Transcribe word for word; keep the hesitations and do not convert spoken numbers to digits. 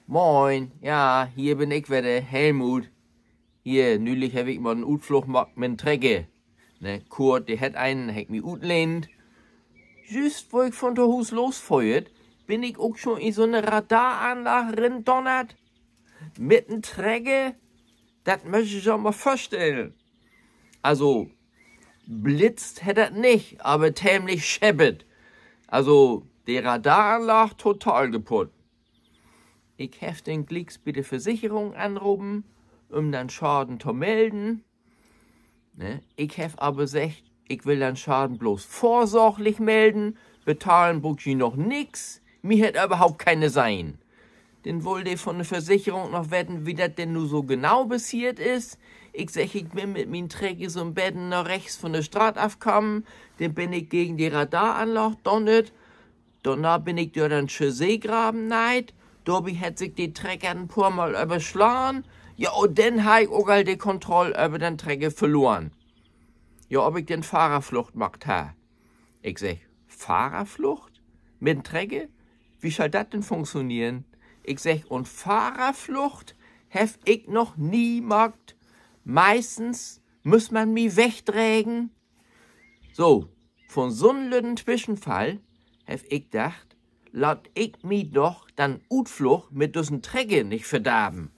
Moin, ja, hier bün ik wedder, Helmut. Hier, nülich heff ik mal en Utfloog maakt mit 'n Trecker. Ne, Kurt, de hett een, heff ik mi utlehnt. Jüst wo ik von to Huus losföhrt, bün ik ok schon in so 'ne Radaranlaag rindonnert. Mit en Trecker, dat mööt ji jo mal vörstellen. Also, blitzt hett dat nich, aver temlich scheppert. Also, de Radaranlaag total kaputt. Ik heff denn glieks bi de Versekerung anropen, üm den Schaden to melden. Ne? Ik heff aver seggt, ik will den Schaden blots vörsorglich melden, betahlen bruukt ji noch nix, mi hett överhaupt keeneen sehn. Denn wull de von de Versekerung noch weten, wo dat denn nu so genau passeert is. Ik segg, ik bün mit mien Trecker so 'n beten na rechts von de Straat afkamen, denn bün ik gegen de Radaranlaag donnert. Dorna bün ik dör den Chausseegraven neiht. Dorbi hett sik de Trecker en poor Mal överslaan. Ja, un denn harr ik ok al de Kontroll över den Trecker verloren. Ja, of ik denn Fahrerflucht maakt harr. Ik segg, Fahrerflucht? Mit 'n Trecker? Wo schall dat denn funktioneren? Ik segg, un Fahrerflucht heff ik noch nie maakt. Meistens müss man mi wegdregen. So, von so'n lütten Twischenfall heff ik dacht, laat ik mi doch den Utfloog mit düssen Trecker nich verdarven.